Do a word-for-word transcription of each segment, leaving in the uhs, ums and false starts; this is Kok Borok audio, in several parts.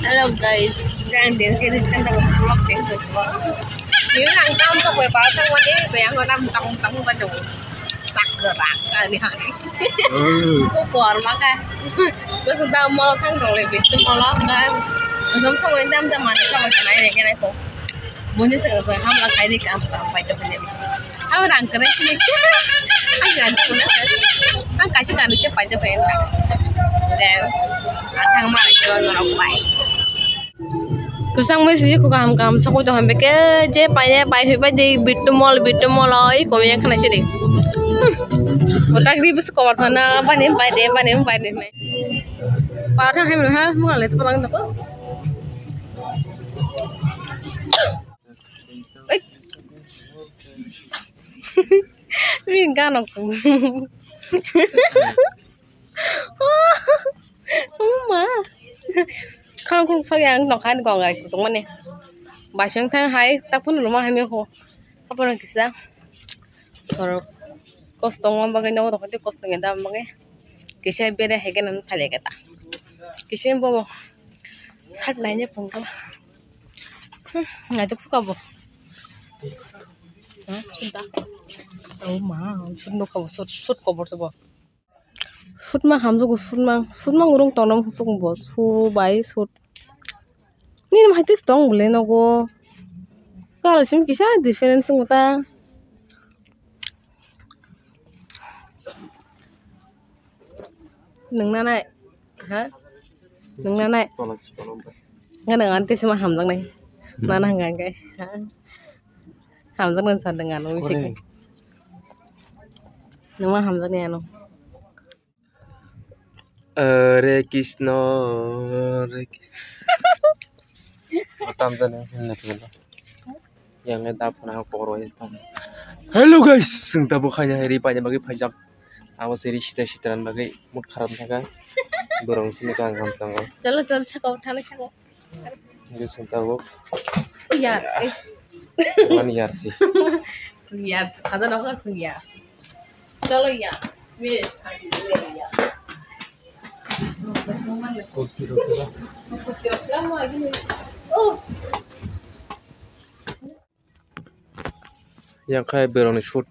Hello guys, dan din kiri sekarang tak vlog sing tu vlog. Ini ang tam tak gue pasang mati, gue yang kau tam sang sang saja. Sak gerak kali hai. Kau keluar makan. Gue sudah mau kan kau lebih tu mau lah kan. Gue sama sama ini tam tam mana sama sama ini kena kau. Bunyi sekarang hamla kaini kam kam pai ta pai. Ang rang kere sini. Ang gan kuna. Ang kasi gan se pai ta pai ta. Dan atang ma ke norok pai. Kusang mai sini ku kam kam sokoi to hambe ke je pai ne pai pai de bittu mol bittu mol oi ko yang kana sini. Otak di bus ko warthana bani pai de bani pai de. Para thang hai mana ha mo le to parang to. Oi. Rin ganok sung. Oh ma. Khang khung sok yang nokhan gong ai kusung mane. Basing thang hai tak pun rumah hai me ho. Apa nang kisa? Sorok. Kostong bagwi nogo dokho tei kostong ya dam bagwi. Kisa bere hai gana phale kata. Kisa bobo. Sat laine pungkala. Hmm, naituk suka bo. Hmm, sudah. Oh ma, sut no kabo, sut, sut kobor sabo. Sut ma hamjago, sut ma, sut ma urung tonom suk bo, su bai sut. Nini hai tis tong bole nogo. Kala sim kisa difference ngota. Nung nanai. Ha? Nung nanai. Nga nang anti sima hamjak nai. Nana hangga hangga. Ha? Hamjak nai sa dengan wisik. Nung ma hamjak nai ano. Hare Krishna, Hare Krishna. Tam jani hinne kela. Yang e dap na ko ro e tam. Hello guys, sing ta bo khanya ri pa bagwi phaijak. Abo seri sita sita bagwi mut kharap thaka. Borong sini ka ngam tango. Chalo chalo chakao thana chakao. Ini sing ta bo. Oh ya. One year si. Sing ya, kada no ka sing ya. Chalo ya. Mere saath hi mere ya. Oh. Yang khai berong ni shoot.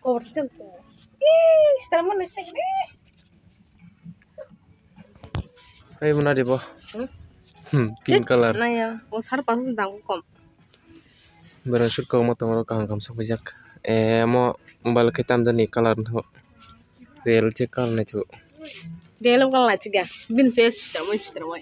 Kobor sitem. Ih, sitar mana sih ini? Hai mana deh bo? Hmm, pink color. Nah ya, oh sar pas dang kom. Berang sut kok mo tongro kaham kaham sok bijak. Eh, mo mobile khe tamjani color no. Real che color nai thu. Real color nai thu ga. Bin se sita mo sita mo.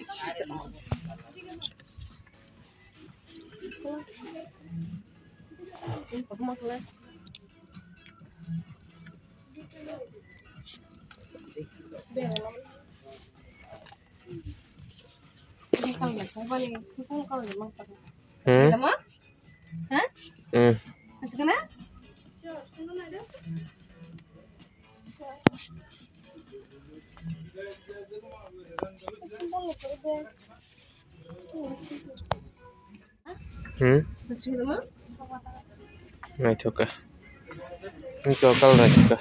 Hmm? Sama? Hah? Hmm. Masuk kena? Hmm? Naithoka. Ang tokal naithoka.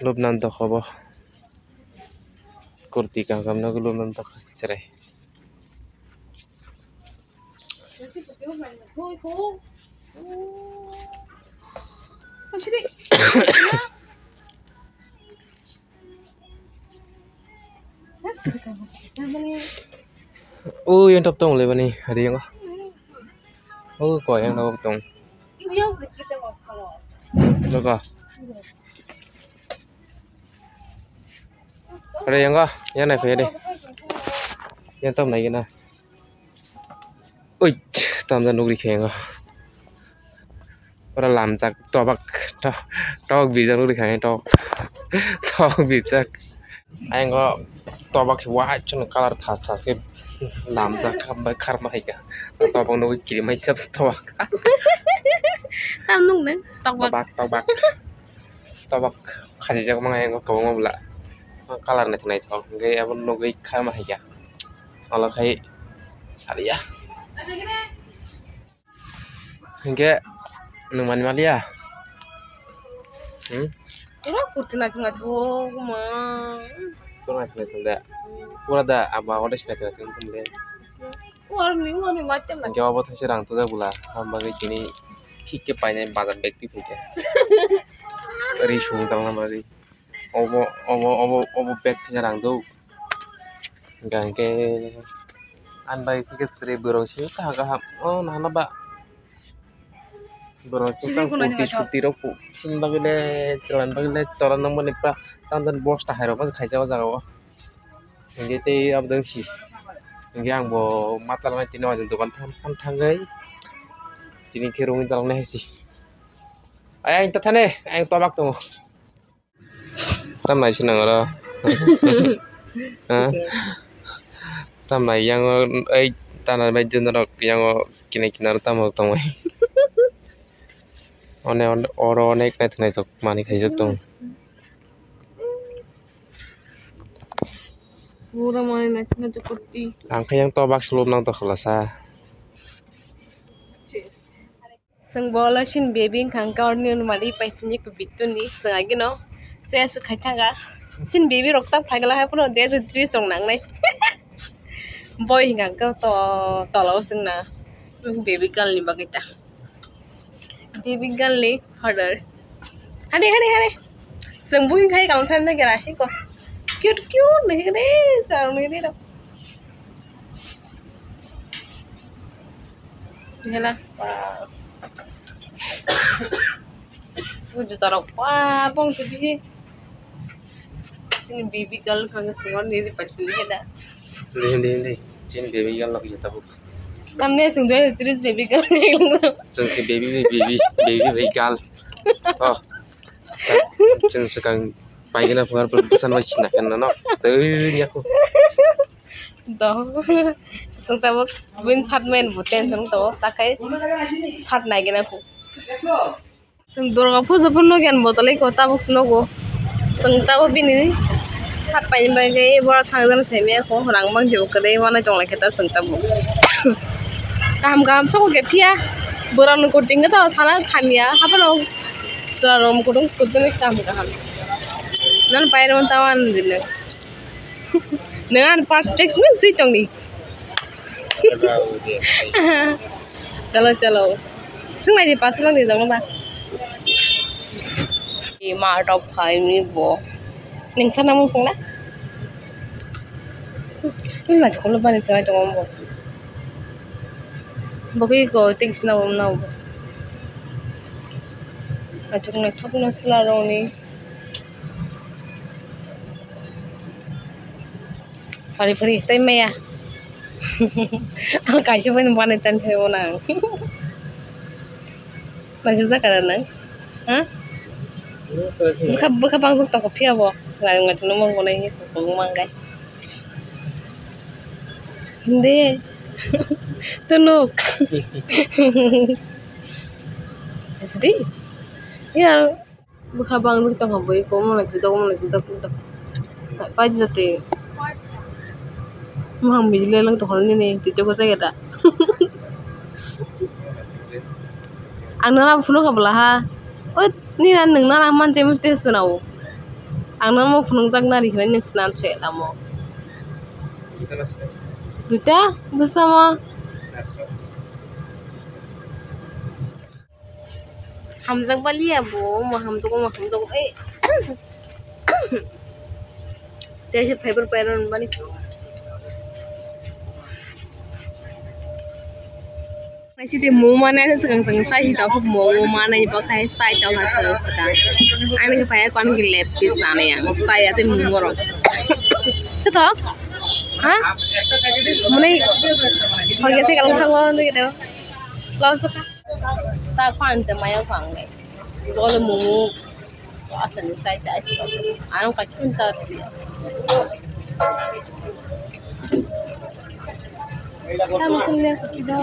Lubnan tokha bo. Kurti kaham kaham no lubnan tokha chwrai. O yang tap tong le bani hari yang. O ko yang tap tong. Lo ka. Ore yang ka, yang nai kaya de. Yang tap nai na. Ui, tamjak nugri khe ngo. Ora lamjak tobak to-, tobak bijak nugri khe tok. Tobak bijak. Ayang o tobak se white chwng color thas thas khe lamjak kha bai kharma hai kha. Tobak nugwi kirim hai sab tobak. Tam nung nang tobak. Tobak, tobak. Tobak khajijak ma ayang o kwbangma bwla. Color naithok naithok hwnkhe abo nugwi kharma hai kha. Olo khai saliya. Hwnkhe nwng manwi maliya. Hmm? Pura kurti naithok naithok ma. Pura naithok naithok da. Pura da aba ode sinaithok naithok de. Warni warni macam. Hingke obo thaisa rang tujak bwla, aboni bagwi tini thik khe painai bazar bag twi phaikha. Ri sung tangna bagwi. Obo, obo, obo, obo bag thaisa rang do. Hingke ani bagwi khe kwchwrwi borok se kaham kaham. O nahana ba. Borok se tang kurti surti rok chini bagwi le, chwla ni bagwi le, tora nangmani pura tamo tamo bosta hai rok khaijak o jaga o. Hingke tei abo dwng si. Hingke ang bo matwlangni tini waisa dokan thang, thang, thangwi tini khe romwi daloknai hai se. Ayang ta thane, ayang tobak tongo. Tam nai se nang oro. Ha? Tam nai yang o, ei, tana bai jun rok yang o kinai kinaro tam rok tongwi. One, one, oro onek naithok naithok manwi khaijak tongo. Pura manwi naithok naithok kurti. Ang khe yang tobak sulub nang tokhola sa. Chwng bo le chini baby wngkha hwnkhe oroni malik pai phini kubituni chwng agino soya swk khai thangkha. Chini baby rok tak phaikhe lahai phano dress dress rok nangnai. Boi hwnkha hwnkhe to tola o chwngna baby girl ni bagwi ta. Baby girl ni father. Hade, hade, hade. Chwng bui khai kalam thani nai gira hiko. Cute, cute nai hiko de, sa nai de. Hela. Wow. Bu juta rok. Wah, bong se bisi. Sini baby girl kang singon ni ri pat ni hela. Hindi, hindi, hindi. Chini baby girl lagi ya tabuk. Tamne sung dua tris baby girl ni. Chwng se baby, baby, baby, baby girl. Oh. Chwng swkang paigana phungar bwsan bai sina khe nono. Twi yaku. Do. Chwng tabuk buini sat main bo tension to takhai sat naigena khu. Chwng Durga puja phano nukya botolai ko tabuk se nugo. Chwng tabuk bini sat paini bagwi bora thangjani saimaya ko rang bangsi bo kwrwi wanai tonglai khe ta chwng tabuk. Kaham kaham soko khe phiya borok ni kuting khe to sana khamya haphano chwla rok kutung kutung kaham kaham. Nang pairwng tawan dino. Nang an plastic simi twi tongni. Chalo, chalo. Swng nai di, pas bang di, jang ba. Di ma top khai mi bo. Ning sana mung phung na? Ni na chukulu bani sana to bo. Bo ki ko tik sna bo na bo. Achuk na thok na sla roni. Phari phari tei maya. Ang kaisa bai no banai tani thai mano ang. Nang jujak kana nang? Ha? Bwkha, bwkha bangjak tongkha phiya bo. Nang nang no mangbo nai ko mangkai. Hindi. Tunuk. Sdi. Ya. Bwkha bangjak tongkha bui ko mwnai sujak mwnai sujak tongkha. Paidi na twi. Muhang bijli lang tongkha nini twi twi ko jaga da. Ang nana phunuk kha bwla ha. Oi nini nang nana manjai musti swnao. Ang nana phunukjak nari hinwi nung swnam se lamo. Duita bwsamo. Hamjak baliya bo, omo hamjak, omo hamjak, ei. Tei se fiber pair on bani. Nai si tei momo manai se swkang swkang sai si tau momo manai bo khai sai tau ha swkang swkang. Ani ke phai kon ke lep pis na yang sai ya tei momo rok. Ketok? Ha? Mane? Hoi ya se kalang thang lo ni ketok. Lo swkang. Ta kwan se maya kwang le. Dole mumu. Asani sai chai. Ano kachun cha tiya. Tamo sele kuchido.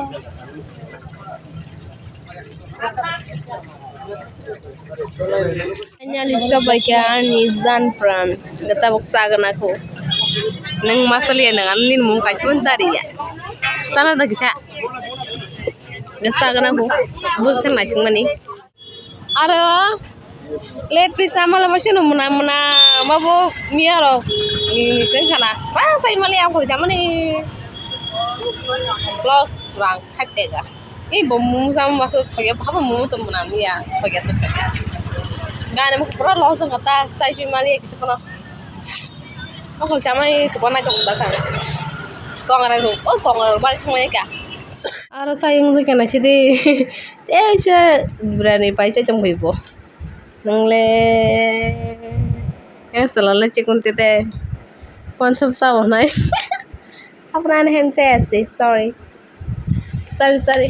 Anyali sabai ke ani jan pran. Gata bok sagana ko. Nang masali nang ani mung kachun chariya. Sana da kisa. Gasta gana ko. Bus thang naising mani. Aro Le pisa mala masino muna muna mabo miya rok ni ni sen kana. Ba sai mali ang kol jamani. Plus rang sat tega. Ei bo mumu sama masuk pagi apa mumu to muna miya pagi to pagi. Gana mo pura los kata sai si mali kitu kono. Okol chamai kebana kebana kang. Kongra rung, oh kongra rung balik thangmani ka. Aro sayang tu kena sidi. Tei se berani pai cai tong bai bo. Nang le. Eh selalu cikun tete. Konsep sabo nai. Apa nana hem cai asi, sorry. Sorry, sorry.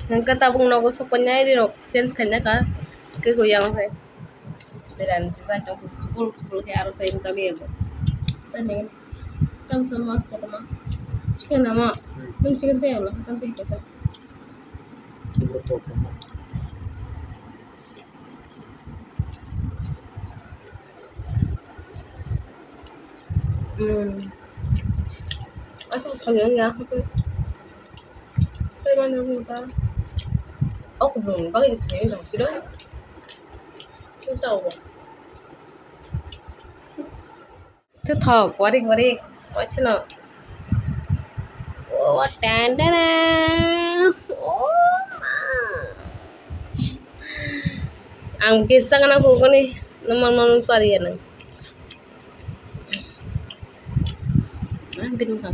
Hwnkhe tabuk nogo sokphainai rirok change khainai kha. Khe go yang phai. Berani se jai tongo, kuphur kuphur khe aro se income ego. Sani. Tam sam mas kotorma. Chicken nama. Nwng chicken chaya wala? Tam chicken kaisa. Hmm. Asal kaya ya. Sai mana muta. Aku belum pakai di sini dong, sudah. Susah apa? Itu thok, warik warik. Wacana. Oh, tandana. Oh, ma. Ang kisa kana kukuni. Naman naman sorry ya nang. Ah, bin ka.